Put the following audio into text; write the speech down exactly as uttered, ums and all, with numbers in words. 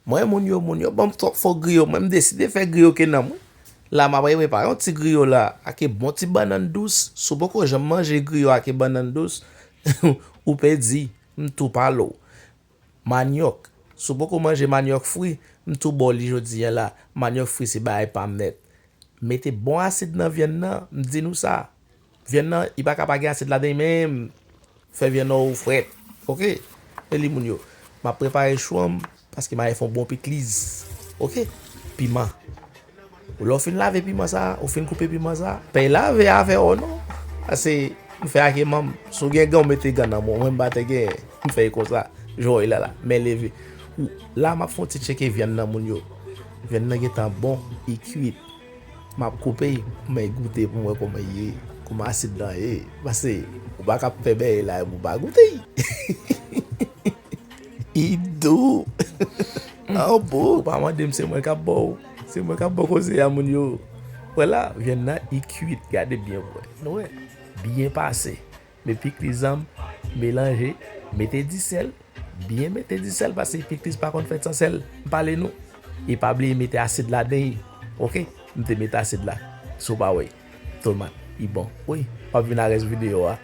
Mwen, moun yo, moun yo ban m twòp fo griyo. Mwen, m deside fè griyo ke nan mwen. La, m ap prepare yon ti griyo la. Ake bon ti bannann dous. Si w poko janm manje griyo ake bannann dous, ou pèdi. M tou pale w. Manyòk. Si w poko manje manyòk fri, m tou ba w li jodi a la. Manyòk fri se bagay pa m nèt. Mete bon asid nan vyann nan, m di nou sa. Vyann nan, li pa ka pa gen asid ladan li menm. Fè vyann nan ou frèt. Oke? E li moun yo. M ap prepare chou an m, paske m ale fè yon bon pikliz. Oke? Piman. Lè w fin lave piman sa, ou fin koupe piman sa, pèy lave avè w non. Pase m fè ake manm. Si w gen gan, w mete gan nan men w. Mwen m pa te gen, m fè l konsa. Jan w wè la la, men leve. Ou, la m ap fè yon ti tcheke vyann nan moun yo. Vyann nan gentan bon, li kwit. M ap koupe l pou mwen goute pou m wè kòman l ye, kòman asid lan ye. Pase ou pa ka fè bèy la epi ou pa goute l. Li dou. Anbo, ou pa mande m, se mwen k ap ba w. Se mwen k ap ba w koze a moun yo. Wè la, vyann nan li kwit, gade byen pou wè. Nou wè, byen pase. Men pikliz an m, melanje, mete disèl, byen mete disèl pase pikliz pa konn fèt san sèl. M pale nou. E pa bliye mete asid ladan l. Oke? M te mete asid la. Si w pa wè. Tomat, li bon. Wi, m ap vin a rès videyo a.